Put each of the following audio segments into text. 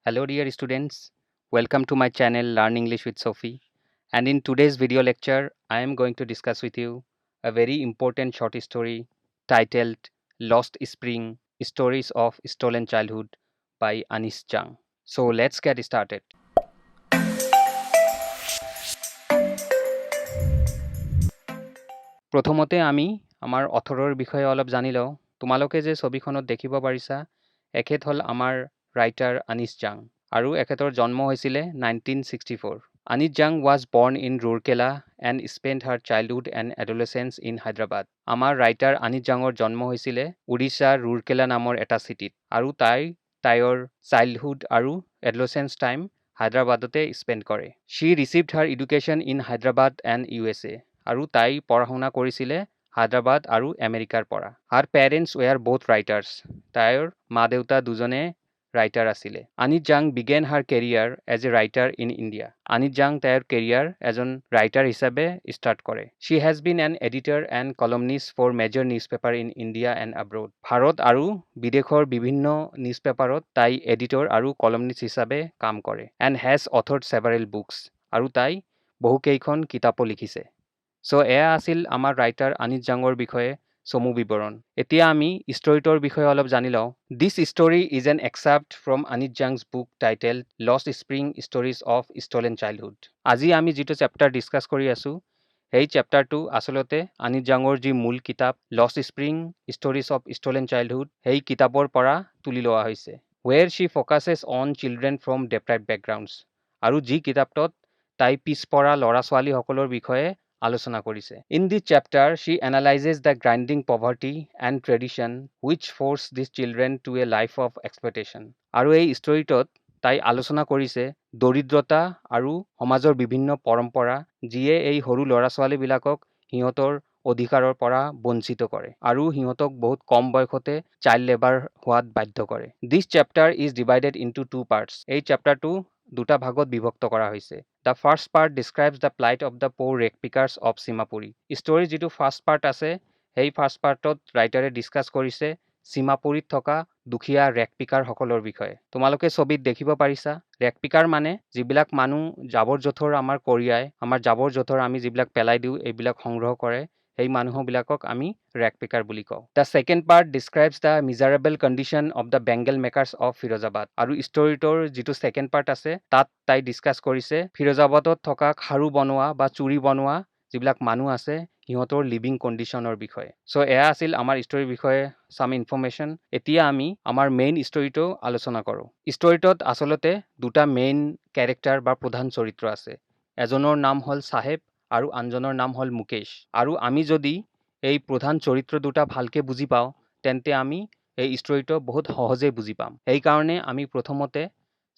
Hello dear students, welcome to my channel Learn English with Sophie, and in today's video lecture I am going to discuss with you a very important short story titled Lost Spring: Stories of Stolen Childhood by Anees Jung. So let's get started. প্ৰথমতে আমি আমাৰ অথৰৰ বিষয়ে অলপ জানি লওঁ। তোমালোকে যে ছবিখনত দেখিব পাৰিছা, এখেত হ'ল আমাৰ ৰাইটাৰ আনিছ জাং আৰু এখেতৰ জন্ম হৈছিলে 1964। Anees Jung was born in Rourkela and spend her childhood and adolescence in Hyderabad. আমাৰ ৰাইটাৰ আনিছ জাঙৰ জন্ম হৈছিলে উৰিষ্যাৰ ৰুৰকেলা নামৰ এটা চিটিত আৰু তাইৰ চাইল্ডহুড আৰু এডলচেঞ্চ টাইম হায়দৰাবাদতে স্পেণ্ড কৰে। She received her education in Hyderabad and USA. আৰু তাই পঢ়া শুনা কৰিছিলে হায়দৰাবাদ আৰু আমেৰিকাৰ পৰা। Her parents were both writers. তাইৰ মা দেউতা দুজনে ৰাইটাৰ আছিলে। Anees Jung began her career as a writer in India. Anees Jung তাইৰ কেৰিয়াৰ এজন ৰাইটাৰ হিচাপে ষ্টাৰ্ট কৰে। She has been an editor and columnist for major newspaper in India and abroad. Bharat আৰু বিদেশৰ বিভিন্ন news পেপাৰত তাই editor আৰু কলমনিষ্ট হিচাপে কাম কৰে। And has authored several books. আৰু তাই বহুকেইখন কিতাপো লিখিছে। চ' এয়া আছিল আমাৰ ৰাইটাৰ আনিছ জাঙৰ বিষয়ে চমু বিৱৰণ। এতিয়া আমি ষ্টৰিটোৰ বিষয়ে অলপ জানি লওঁ। This story is an excerpt from Anees Jung's book titled Lost Spring: Stories of Stolen Childhood. আজি আমি যিটো চেপ্টাৰ ডিছকাছ কৰি আছোঁ, সেই চেপ্টাৰটো আচলতে আনিছ জাঙৰ যি মূল কিতাপ Lost Spring: Stories of Stolen Childhood, সেই কিতাপৰ পৰা তুলি লোৱা হৈছে, where she focuses on children from deprived backgrounds. আৰু যি কিতাপটোত তাই পিছপৰা ল'ৰা ছোৱালীসকলৰ বিষয়ে আলোচনা কৰিছে। In this chapter, she analyses the grinding poverty and tradition which force these children to a life of exploitation. আৰু এই ষ্টৰিটোত তাই আলোচনা কৰিছে দৰিদ্ৰতা আৰু সমাজৰ বিভিন্ন পৰম্পৰা, যিয়ে এই সৰু ল'ৰা ছোৱালীবিলাকক সিহঁতৰ অধিকাৰৰ পৰা বঞ্চিত কৰে আৰু সিহঁতক বহুত কম বয়সতে চাইল্ড লেবাৰ হোৱাত বাধ্য কৰে। This chapter is divided into two parts. এই চেপ্টাৰটো দুটা ভাগত বিভক্ত কৰা হৈছে। The first part describes the plight of the poor rag pickers of Seemapuri. ষ্টৰীৰ যিটো ফাৰ্ষ্ট পাৰ্ট আছে, সেই ফাৰ্ষ্ট পাৰ্টত ৰাইটাৰে ডিছকাছ কৰিছে সীমাপুৰীত থকা দুখীয়া ৰেক পিকাৰসকলৰ বিষয়ে। তোমালোকে ছবিত দেখিব পাৰিছা, ৰেক পিকাৰ মানে যিবিলাক মানুহ জাবৰ জোঁথৰ আমাৰ কঢ়িয়াই, আমাৰ জাবৰ জোঁথৰ আমি যিবিলাক পেলাই দিওঁ, এইবিলাক সংগ্ৰহ কৰে, সেই মানুহবিলাকক আমি ৰেক পিকাৰ বুলি কওঁ। The second part describes the miserable condition of the bangle makers of Firozabad. আৰু ষ্টৰিটোৰ যিটো ছেকেণ্ড পাৰ্ট আছে, তাত তাই ডিছকাছ কৰিছে ফিৰোজাবাদত থকা খাৰু বনোৱা বা চুৰি বনোৱা যিবিলাক মানুহ আছে, সিহঁতৰ লিভিং কণ্ডিশ্যনৰ বিষয়ে। চ' এয়া আছিল আমাৰ ষ্টৰীৰ বিষয়ে চাম ইনফৰ্মেশ্যন। এতিয়া আমি আমাৰ মেইন ষ্টৰিটো আলোচনা কৰোঁ। ষ্টৰিটোত আচলতে দুটা মেইন কেৰেক্টাৰ বা প্ৰধান চৰিত্ৰ আছে। এজনৰ নাম হ'ল চাহেব আৰু আনজনৰ নাম হ'ল মুকেশ। আৰু আমি যদি এই প্ৰধান চৰিত্ৰ দুটা ভালকৈ বুজি পাওঁ, তেন্তে আমি এই ষ্টৰিটো বহুত সহজেই বুজি পাম। সেইকাৰণে আমি প্ৰথমতে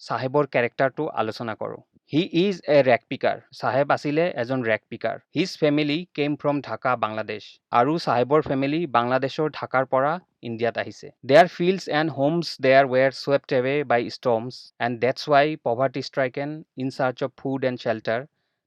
চাহেবৰ কেৰেক্টাৰটো আলোচনা কৰোঁ। He is a rag picker. চাহেব আছিলে এজন rag picker. His family came from Dhaka, Bangladesh. আৰু চাহেবৰ ফেমিলি বাংলাদেশৰ ঢাকাৰ পৰা ইণ্ডিয়াত আহিছে। Their fields and homes there were swept away by storms, and that's why, poverty stricken, in search of food and shelter,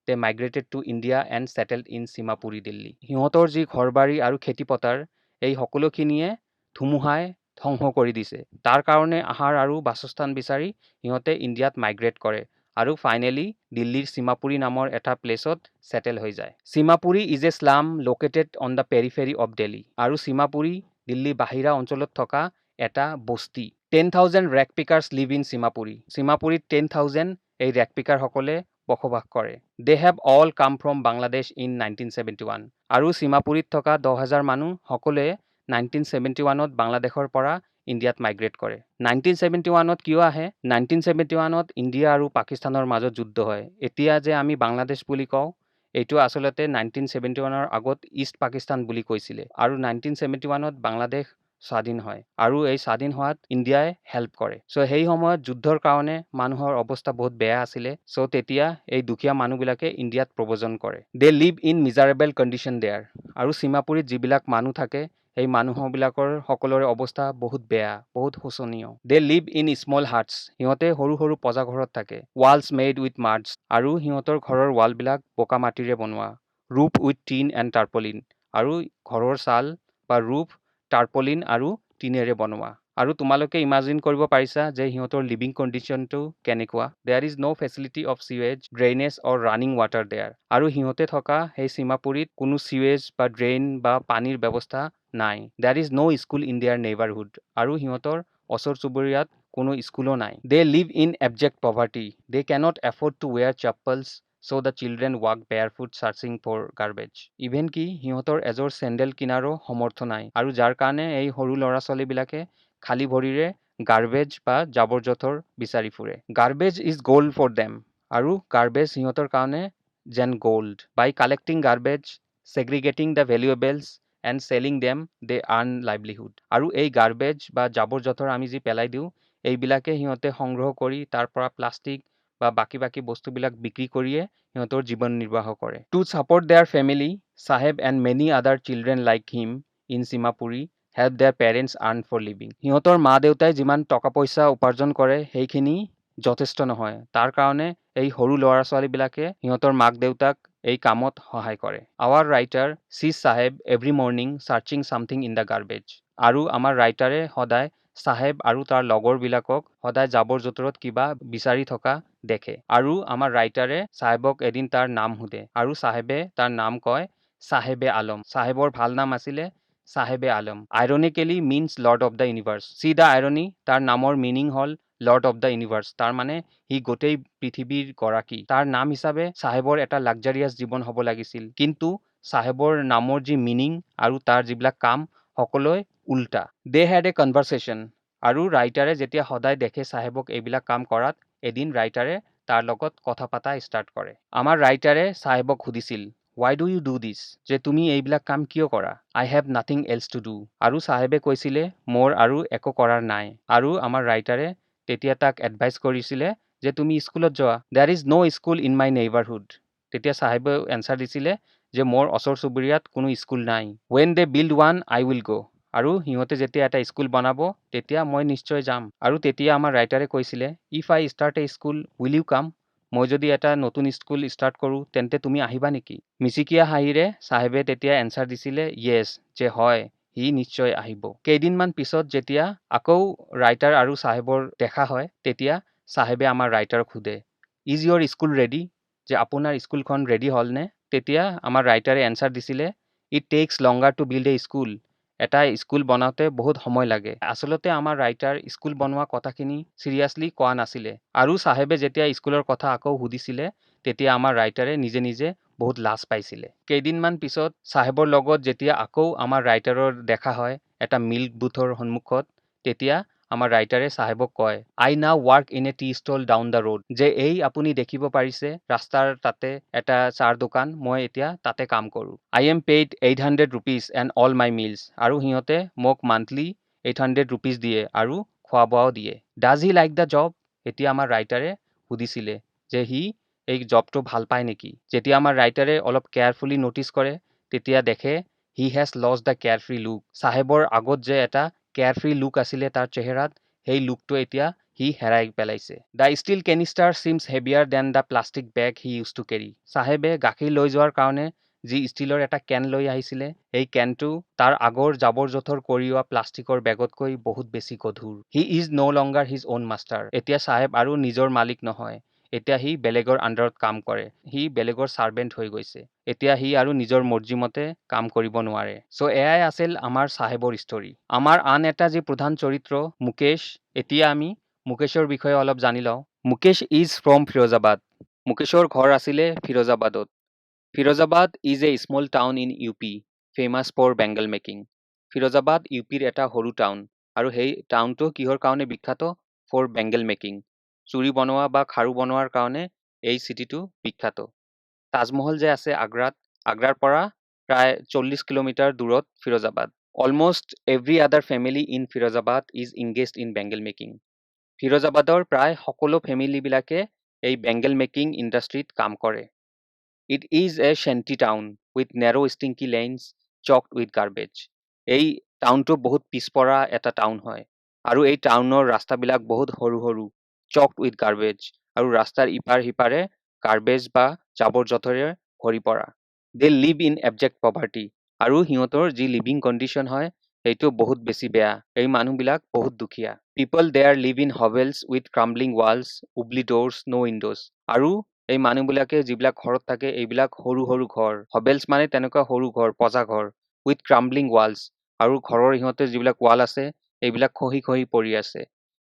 they migrated to India and settled in Seemapuri, Delhi. সিহঁতৰ যি ঘৰ বাৰী আৰু খেতিপথাৰ, এই সকলোখিনিয়ে ধুমুহাই ধ্বংস কৰি দিছে। তাৰ কাৰণে আহাৰ আৰু বাসস্থান বিচাৰি সিহঁতে ইণ্ডিয়াত মাইগ্ৰেট কৰে আৰু ফাইনেলি দিল্লীৰ সীমাপুৰী নামৰ এটা প্লেচত ছেটেল হৈ যায়। Seemapuri is a slum located on the periphery of Delhi. আৰু সীমাপুৰী দিল্লীৰ বাহিৰা অঞ্চলত থকা এটা বস্তি। 10,000 rag pickers live in Seemapuri. সীমাপুৰীত 10,000 এই ৰেক পিকাৰসকলে বসবাস কৰে। They have all come from Bangladesh in 1971. আৰু সীমাপুৰীত থকা 10,000 মানুহ সকলোৱে 1971ত বাংলাদেশৰ পৰা ইণ্ডিয়াত মাইগ্ৰেট কৰে। 1971ত কিয় আহে? 1971ত ইণ্ডিয়া আৰু পাকিস্তানৰ মাজত যুদ্ধ হয়। এতিয়া যে আমি বাংলাদেশ বুলি কওঁ, এইটো আচলতে 1971ৰ আগত ইষ্ট পাকিস্তান বুলি কৈছিলে। আৰু 1971ত বাংলাদেশ স্বাধীন হয় আৰু এই স্বাধীন হোৱাত ইণ্ডিয়াই হেল্প কৰে। চ' সেই সময়ত যুদ্ধৰ কাৰণে মানুহৰ অৱস্থা বহুত বেয়া আছিলে। চ' তেতিয়া এই দুখীয়া মানুহবিলাকে ইণ্ডিয়াত প্ৰব্ৰজন কৰে। They live in miserable condition there. আৰু সীমাপুৰীত যিবিলাক মানুহ থাকে, সেই মানুহবিলাকৰ সকলোৰে অৱস্থা বহুত বেয়া, বহুত শোচনীয়। They live in small huts. সিহঁতে সৰু সৰু পঁজা ঘৰত থাকে। Walls made with muds. আৰু সিহঁতৰ ঘৰৰ ৱালবিলাক বোকা মাটিৰে বনোৱা। Roof with tin and tarpaulin. আৰু ঘৰৰ ছাল বা ৰুফ টাৰ্পলিন আৰু টিনেৰে বনোৱা। আৰু তোমালোকে ইমাজিন কৰিব পাৰিছা যে সিহঁতৰ লিভিং কণ্ডিশ্যনটো কেনেকুৱা। There is no facility of sewage, drainage or running water there. আৰু সিহঁতে থকা সেই সীমাপুৰীত কোনো চিৱেজ বা ড্ৰেইন বা পানীৰ ব্যৱস্থা নাই। There is no school in their neighbourhood. আৰু সিহঁতৰ ওচৰ চুবুৰীয়াত কোনো স্কুলো নাই। They live in abject poverty. They cannot afford to wear chappals, so the children walk barefoot, searching for garbage. Even কি সিহঁতৰ এযোৰ চেণ্ডেল কিনাৰো সমৰ্থ নাই আৰু যাৰ কাৰণে এই সৰু ল'ৰা ছোৱালীবিলাকে খালী ভৰিৰে গাৰ্বেজ বা জাবৰ জোঁথৰ বিচাৰি ফুৰে। Garbage is gold for them. আৰু গাৰ্বেজ সিহঁতৰ কাৰণে যেন gold. By collecting garbage, segregating the valuables and selling them, they earn livelihood. আৰু এই গাৰ্বেজ বা জাবৰ জোঁথৰ আমি যি পেলাই দিওঁ, এইবিলাকে সিহঁতে সংগ্ৰহ কৰি তাৰ পৰা প্লাষ্টিক বা বাকী বাকী বস্তুবিলাক বিক্ৰী কৰিয়ে সিহঁতৰ জীৱন নিৰ্বাহ কৰে। To support their family, Saheb and many other children like him in Seemapuri help their parents earn for living. সিহঁতৰ মা দেউতাই যিমান টকা পইচা উপাৰ্জন কৰে, সেইখিনি যথেষ্ট নহয়। তাৰ কাৰণে এই সৰু ল'ৰা ছোৱালীবিলাকে সিহঁতৰ মাক দেউতাক এই কামত সহায় কৰে। Our writer sees Saheb every morning searching something in the garbage. আৰু আমাৰ ৰাইটাৰে সদায় চাহেব আৰু তাৰ লগৰবিলাকক সদায় জাবৰ জোঁথৰত কিবা বিচাৰি থকা দেখে। আৰু আমাৰ ৰাইটাৰে চাহেবক এদিন তাৰ নাম সোধে আৰু চাহেবে তাৰ নাম কয়, চাহেবে আলম। চাহেবৰ ভাল নাম আছিলে চাহেবে Alam. Ironically means lord of the universe. See the irony. তাৰ নামৰ মিনিং হ'ল লৰ্ড অফ the universe. তাৰ মানে সি গোটেই পৃথিৱীৰ গৰাকী। তাৰ নাম হিচাপে চাহেবৰ এটা লাক্সাৰিয়াছ জীৱন হ'ব লাগিছিল, কিন্তু চাহেবৰ নামৰ যি মিনিং আৰু তাৰ যিবিলাক কাম, সকলোৱে উল্টা। They had a conversation. আৰু ৰাইটাৰে যেতিয়া সদায় দেখে চাহেবক এইবিলাক কাম কৰাত, এদিন ৰাইটাৰে তাৰ লগত কথা পতা ষ্টাৰ্ট কৰে। আমাৰ ৰাইটাৰে চাহেবক সুধিছিল, "Why do you do this?" যে তুমি এইবিলাক কাম কিয় কৰা? "I have nothing else to do." আৰু চাহেবে কৈছিলে, মোৰ আৰু একো কৰাৰ নাই। আৰু আমাৰ ৰাইটাৰে তেতিয়া তাক এডভাইচ কৰিছিলে যে তুমি স্কুলত যোৱা। "There is no school in my neighbourhood." তেতিয়া চাহেবেও এনচাৰ দিছিলে যে মোৰ ওচৰ চুবুৰীয়াত কোনো স্কুল নাই। "When they build one, I will go." আৰু সিহঁতে যেতিয়া এটা স্কুল বনাব, তেতিয়া মই নিশ্চয় যাম। আৰু তেতিয়া আমাৰ ৰাইটাৰে কৈছিলে, "If I start a school, will you come?" মই যদি এটা নতুন স্কুল ষ্টাৰ্ট কৰোঁ, তেন্তে তুমি আহিবা নেকি? মিচিকীয়া হাঁহিৰে চাহেবে তেতিয়া এনচাৰ দিছিলে য়েছ, যে হয়, সি নিশ্চয় আহিব। কেইদিনমান পিছত যেতিয়া আকৌ ৰাইটাৰ আৰু চাহেবৰ দেখা হয়, তেতিয়া চাহেবে আমাৰ ৰাইটাৰক সোধে, "Is your school ready?" যে আপোনাৰ স্কুলখন ৰেডি হ'লনে? তেতিয়া আমাৰ ৰাইটাৰে এনচাৰ দিছিলে, "It takes longer to build a school." এটা স্কুল বনাওঁতে বহুত সময় লাগে। আচলতে আমাৰ ৰাইটাৰ স্কুল বনোৱা কথাখিনি চিৰিয়াছলি কোৱা নাছিলে। আৰু চাহেবে যেতিয়া স্কুলৰ কথা আকৌ সুধিছিলে, তেতিয়া আমাৰ ৰাইটাৰে নিজে নিজে বহুত লাজ পাইছিলে। কেইদিনমান পিছত চাহেবৰ লগত যেতিয়া আকৌ আমাৰ ৰাইটাৰৰ দেখা হয় এটা মিল্ক বুথৰ সন্মুখত, তেতিয়া আমাৰ ৰাইটাৰে চাহেবক কয়, "I now work in a tea stall down the road." যে এই আপুনি দেখিব পাৰিছে ৰাস্তাৰ তাতে এটা চাহ দোকান, মই এতিয়া তাতে কাম কৰোঁ। "I am paid ₹800 and all my meals." আৰু সিহঁতে মোক মান্থলি 800 ৰুপিজ দিয়ে আৰু খোৱা বোৱাও দিয়ে। "Does he like the job?" এতিয়া আমাৰ ৰাইটাৰে সুধিছিলে যে সি এই জবটো ভাল পায় নেকি? যেতিয়া আমাৰ ৰাইটাৰে অলপ কেয়াৰফুলি ন'টিছ কৰে, তেতিয়া দেখে he has lost the carefree look. চাহেবৰ আগত যে এটা কেয়াৰফ্ৰী লুক আছিলে তাৰ চেহেৰাত, সেই লুকটো এতিয়া সি হেৰাই পেলাইছে। The steel canister seems heavier than the plastic bag he used to carry. চাহেবে গাখীৰ লৈ যোৱাৰ কাৰণে যি ষ্টীলৰ এটা কেন লৈ আহিছিলে, সেই কেনটো তাৰ আগৰ জাবৰ জোঁথৰ কঢ়িওৱা প্লাষ্টিকৰ বেগতকৈ বহুত বেছি গধুৰ। He is no longer his own master. এতিয়া চাহেব আৰু নিজৰ মালিক নহয়। এতিয়া সি বেলেগৰ আণ্ডাৰত কাম কৰে। সি বেলেগৰ ছাৰ্ভেণ্ট হৈ গৈছে। এতিয়া সি আৰু নিজৰ মৰ্জিমতে কাম কৰিব নোৱাৰে। চ' এয়াই আছিল আমাৰ চাহেবৰ ষ্টৰী। আমাৰ আন এটা যি প্ৰধান চৰিত্ৰ মুকেশ, এতিয়া আমি মুকেশৰ বিষয়ে অলপ জানি লওঁ। Mukesh is from Firozabad. মুকেশৰ ঘৰ আছিলে ফিৰোজাবাদত। Firozabad is a small town in UP, famous for bangle making. Firozabad U পিৰ এটা সৰু টাউন আৰু সেই টাউনটো কিহৰ কাৰণে বিখ্যাত? For bangle making. চুৰি বনোৱা বা খাৰু বনোৱাৰ কাৰণে এই চিটিটো বিখ্যাত। তাজমহল যে আছে আগ্ৰাত, আগ্ৰাৰ পৰা প্ৰায় 40 কিলোমিটাৰ দূৰত Firozabad. Almost every other family in Firozabad is engaged in bangle making. ফিৰোজাবাদৰ প্ৰায় সকলো ফেমিলিবিলাকে এই বেংগল মেকিং ইণ্ডাষ্ট্ৰীত কাম কৰে। It is a shanty town with narrow, stinky lanes choked with garbage. এই টাউনটো বহুত পিছপৰা এটা টাউন হয় আৰু এই টাউনৰ ৰাস্তাবিলাক বহুত সৰু সৰু, চকড উইথ গাৰ্বেজ, আৰু ৰাস্তাৰ ইপাৰ সিপাৰে গাৰ্বেজ বা জাবৰ জোঁথৰেৰে ভৰি পৰা। They live in abject poverty. আৰু সিহঁতৰ যি লিভিং কণ্ডিশ্যন হয়, সেইটো বহুত বেছি বেয়া। এই মানুহবিলাক বহুত দুখীয়া। People there live in hovels with crumbling walls, wobbly doors, no windows. আৰু এই মানুহবিলাকে যিবিলাক ঘৰত থাকে, এইবিলাক সৰু সৰু ঘৰ। হবেলছ মানে তেনেকুৱা সৰু ঘৰ, পজা ঘৰ। উইথ ক্ৰাম্বলিং ৱালছ, আৰু ঘৰৰ ইহঁতে যিবিলাক ৱাল আছে, এইবিলাক খহি খহি পৰি আছে।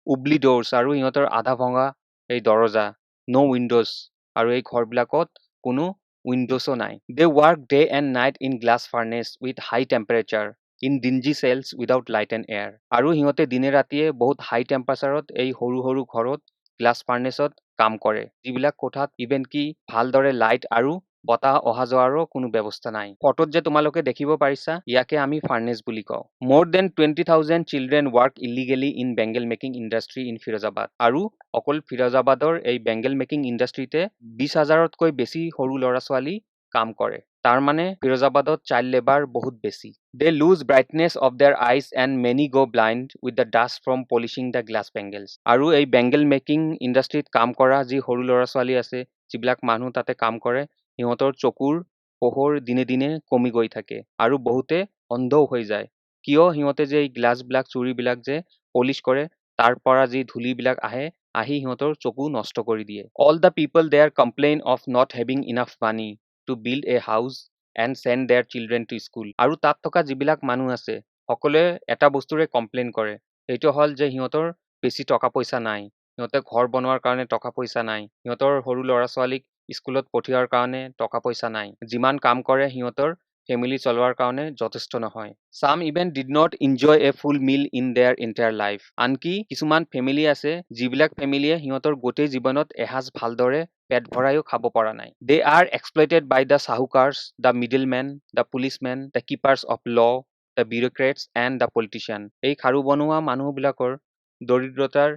উবলি ড'ৰ্ছ, আৰু ইহঁতৰ আধা ভঙা এই দৰজা। ন' উইণ্ড'জ, আৰু এই ঘৰবিলাকত কোনো উইণ্ড'জো নাই। They work day and night in glass furnace with high temperature, in dingy cells without light and air. আৰু সিহঁতে দিনে ৰাতিয়ে বহুত হাই টেম্পাৰেচাৰত এই সৰু সৰু ঘৰত গ্লাছ ফাৰ্নেছত কাম কৰে, যিবিলাক কোঠাত ইভেন কি ভালদৰে লাইট আৰু বতাহ অহা যোৱাৰো কোনো ব্যৱস্থা নাই। ফটোত যে তোমালোকে দেখিব পাৰিছা, ইয়াকে আমি ফাৰ্নেছ বুলি কওঁ। More than 20,000 children work illegally in bangle making industry in Firozabad. আৰু অকল ফিৰোজাবাদৰ এই বেংগল মেকিং ইণ্ডাষ্ট্ৰীতে 20,000তকৈ বেছি সৰু ল'ৰা ছোৱালী কাম কৰে। তাৰমানে ফিৰোজাবাদত চাইল্ড লেবাৰ বহুত বেছি। They lose brightness of their eyes and many go blind with the dust from polishing the glass bangles. আৰু এই বেংগল মেকিং ইণ্ডাষ্ট্ৰীত কাম কৰা যি সৰু ল'ৰা ছোৱালী আছে, যিবিলাক মানুহ তাতে কাম কৰে, সিহঁতৰ চকুৰ পোহৰ দিনে দিনে কমি গৈ থাকে আৰু বহুতে অন্ধও হৈ যায়। কিয়? সিহঁতে যে এই গ্লাছবিলাক, চুৰিবিলাক যে পলিচ কৰে, তাৰ পৰা যি ধূলিবিলাক আহে, আহি সিহঁতৰ চকু নষ্ট কৰি দিয়ে। All the people there complain of not having enough money to build a house and send their children to school. আৰু তাত থকা যিবিলাক মানুহ আছে, সকলোৱে এটা বস্তুৰে কমপ্লেইন কৰে, সেইটো হ'ল যে সিহঁতৰ বেছি টকা পইচা নাই, সিহঁতে ঘৰ বনোৱাৰ কাৰণে টকা পইচা নাই, সিহঁতৰ সৰু ল'ৰা ছোৱালীক স্কুলত পঠিওৱাৰ কাৰণে টকা পইচা নাই, যিমান কাম কৰে সিহঁতৰ ফেমিলি চলোৱাৰ কাৰণে যথেষ্ট নহয়। Some even did not enjoy a full meal in their entire life. আনকি কিছুমান ফেমিলি আছে, যিবিলাক ফেমিলিয়ে সিহঁতৰ গোটেই জীৱনত এসাঁজ ভালদৰে পেট ভৰায়ো খাব পৰা নাই। They are exploited by the sahukars, the middlemen, the policemen, the keepers of law, the bureaucrats and the politician. এই খাৰু বনোৱা মানুহবিলাকৰ দৰিদ্ৰতাৰ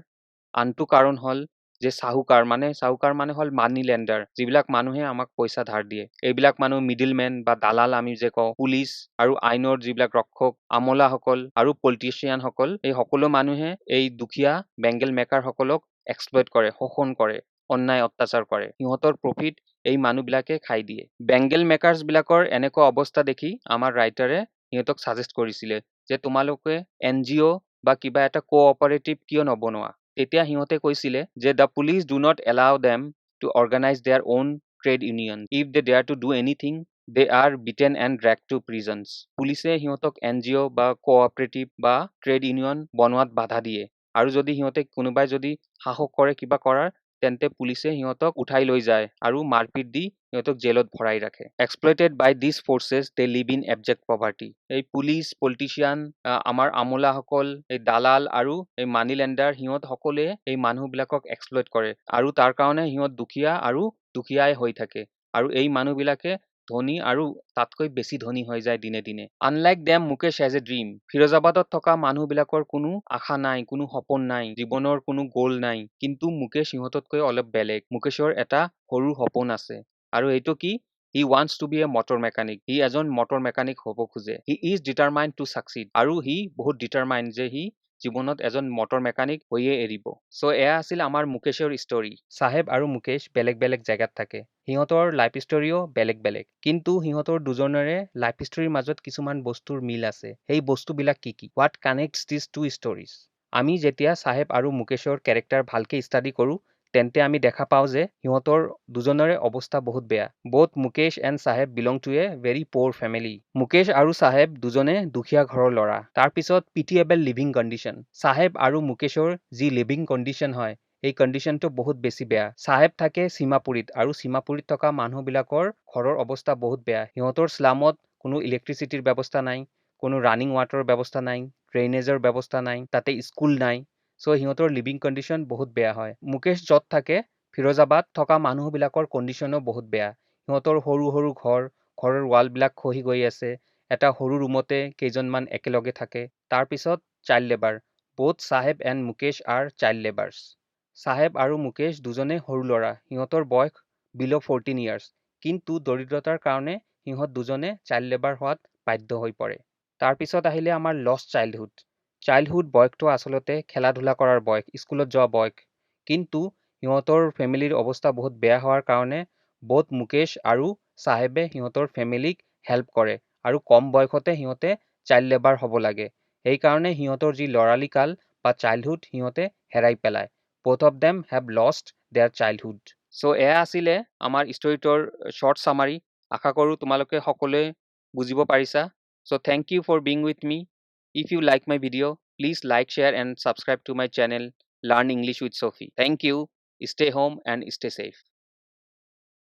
আনটো কাৰণ হ'ল যে চাহুকাৰ, মানে চাহুকাৰ মানে হ'ল মানি লেণ্ডাৰ, যিবিলাক মানুহে আমাক পইচা ধাৰ দিয়ে, এইবিলাক মানুহ, মিডিলমেন বা দালাল আমি যে কওঁ, পুলিচ আৰু আইনৰ যিবিলাক ৰক্ষক, আমোলাসকল আৰু পলিটিচিয়ানসকল, এই সকলো মানুহে এই দুখীয়া বেংগল মেকাৰসকলক এক্সপ্লইট কৰে, শোষণ কৰে, অন্যায় অত্যাচাৰ কৰে। সিহঁতৰ প্ৰফিট এই মানুহবিলাকে খাই দিয়ে। বেংগল মেকাৰ্ছবিলাকৰ এনেকুৱা অৱস্থা দেখি আমাৰ ৰাইটাৰে সিহঁতক ছাজেষ্ট কৰিছিলে যে তোমালোকে এনজিঅ' বা কিবা এটা কোঅপাৰেটিভ কিয় নবনোৱা? তেতিয়া সিহঁতে কৈছিলে যে the police do not allow them to organize their own trade union. If they dare to do anything, they are beaten and dragged to prisons. পুলিচে সিহঁতক এনজিঅ' বা কোঅপাৰেটিভ বা ট্ৰেড ইউনিয়ন বনোৱাত বাধা দিয়ে, আৰু যদি সিহঁতে কোনোবাই যদি সাহস কৰে কিবা কৰাৰ, তেন্তে পুলিচে সিহঁতক উঠাই লৈ যায় আৰু মাৰপিট দি সিহঁতক জেলত ভৰাই ৰাখে। Exploited by these forces, they live in abject poverty. এই পুলিচ, পলিটিচিয়ান, আমাৰ আমোলাসকল, এই দালাল আৰু এই মানি লেণ্ডাৰ, সিহঁত সকলোৱে এই মানুহবিলাকক এক্সপ্লইট কৰে আৰু তাৰ কাৰণে সিহঁত দুখীয়া আৰু দুখীয়াই হৈ থাকে আৰু এই মানুহবিলাকে ধনী আৰু তাতকৈ বেছি ধনী হৈ যায় দিনে দিনে। Unlike them, Mukesh has a dream. ফিৰোজাবাদত থকা মানুহবিলাকৰ কোনো আশা নাই, কোনো সপোন নাই, জীৱনৰ কোনো গ'ল নাই। কিন্তু মুকেশ সিহঁততকৈ অলপ বেলেগ। মুকেশৰ এটা সৰু সপোন আছে, আৰু এইটো কি? He wants to be a motor mechanic. সি এজন মটৰ মেকানিক হ'ব খোজে। He is determined to succeed. আৰু সি বহুত ডিটাৰমাইণ্ড যে সি জীৱনত এজন মটৰ মেকানিক হৈয়ে এৰিব। চ' এয়া আছিল আমাৰ মুকেশৰ ষ্টৰী। চাহেব আৰু মুকেশ বেলেগ বেলেগ জেগাত থাকে, সিহঁতৰ লাইফ ষ্টৰীও বেলেগ বেলেগ, কিন্তু সিহঁতৰ দুজনৰে লাইফ ষ্টৰীৰ মাজত কিছুমান বস্তুৰ মিল আছে। সেই বস্তুবিলাক কি কি? What connects these two stories? আমি যেতিয়া চাহেব আৰু মুকেশৰ কেৰেক্টাৰ ভালকে ষ্টাডি কৰোঁ, তেন্তে আমি দেখা পাওঁ যে সিহঁতৰ দুজনৰে অৱস্থা বহুত বেয়া। Both Mukesh and Saheb belong to a very poor family. Mukesh আৰু চাহেব দুজনে দুখীয়া ঘৰৰ ল'ৰা। তাৰপিছত পিটিয়েবল লিভিং কণ্ডিশ্যন। চাহেব আৰু মুকেশৰ যি লিভিং কণ্ডিশ্যন হয়, এই কণ্ডিশ্যনটো বহুত বেছি বেয়া। চাহেব থাকে সীমাপুৰীত, আৰু সীমাপুৰীত থকা মানুহবিলাকৰ ঘৰৰ অৱস্থা বহুত বেয়া। সিহঁতৰ শ্লামত কোনো ইলেক্ট্ৰিচিটিৰ ব্যৱস্থা নাই, কোনো ৰানিং ৱাটাৰৰ ব্যৱস্থা নাই, ড্ৰেইনেজৰ ব্যৱস্থা নাই, তাতে স্কুল নাই। চ' সিহঁতৰ লিভিং কণ্ডিশ্যন বহুত বেয়া হয়। মুকেশ য'ত থাকে, ফিৰোজাবাদ থকা মানুহবিলাকৰ কণ্ডিশ্যনো বহুত বেয়া। সিহঁতৰ সৰু সৰু ঘৰ, ঘৰৰ ৱালবিলাক খহি গৈ আছে, এটা সৰু ৰুমতে কেইজনমান একেলগে থাকে। তাৰপিছত child labour. Both Saheb and Mukesh are child labours. চাহেব আৰু মুকেশ দুজনেই সৰু ল'ৰা, সিহঁতৰ বয়স বিল' 14 ইয়াৰ্ছ, কিন্তু দৰিদ্ৰতাৰ কাৰণে সিহঁত দুজনে চাইল্ড লেবাৰ হোৱাত বাধ্য হৈ পৰে। তাৰপিছত আহিলে আমাৰ লষ্ট চাইল্ডহুড। চাইল্ডহুড বয়সটো আচলতে খেলা ধূলা কৰাৰ বয়স, স্কুলত যোৱা বয়স, কিন্তু সিহঁতৰ ফেমিলিৰ অৱস্থা বহুত বেয়া হোৱাৰ কাৰণে ব'থ মুকেশ আৰু চাহেবে সিহঁতৰ ফেমিলিক হেল্প কৰে আৰু কম বয়সতে সিহঁতে চাইল্ড লেবাৰ হ'ব লাগে। সেইকাৰণে সিহঁতৰ যি ল'ৰালি কাল বা চাইল্ডহুড সিহঁতে হেৰাই পেলায়। Both of them have lost their childhood. So এয়া আছিলে আমাৰ ষ্টৰিটোৰ শ্বৰ্ট চামাৰী। আশা কৰোঁ তোমালোকে সকলোৱে বুজিব পাৰিছা। So thank you for being with me. If you like my video, please like, share and subscribe to my channel Learn English with Sophie. Thank you. Stay home and stay safe.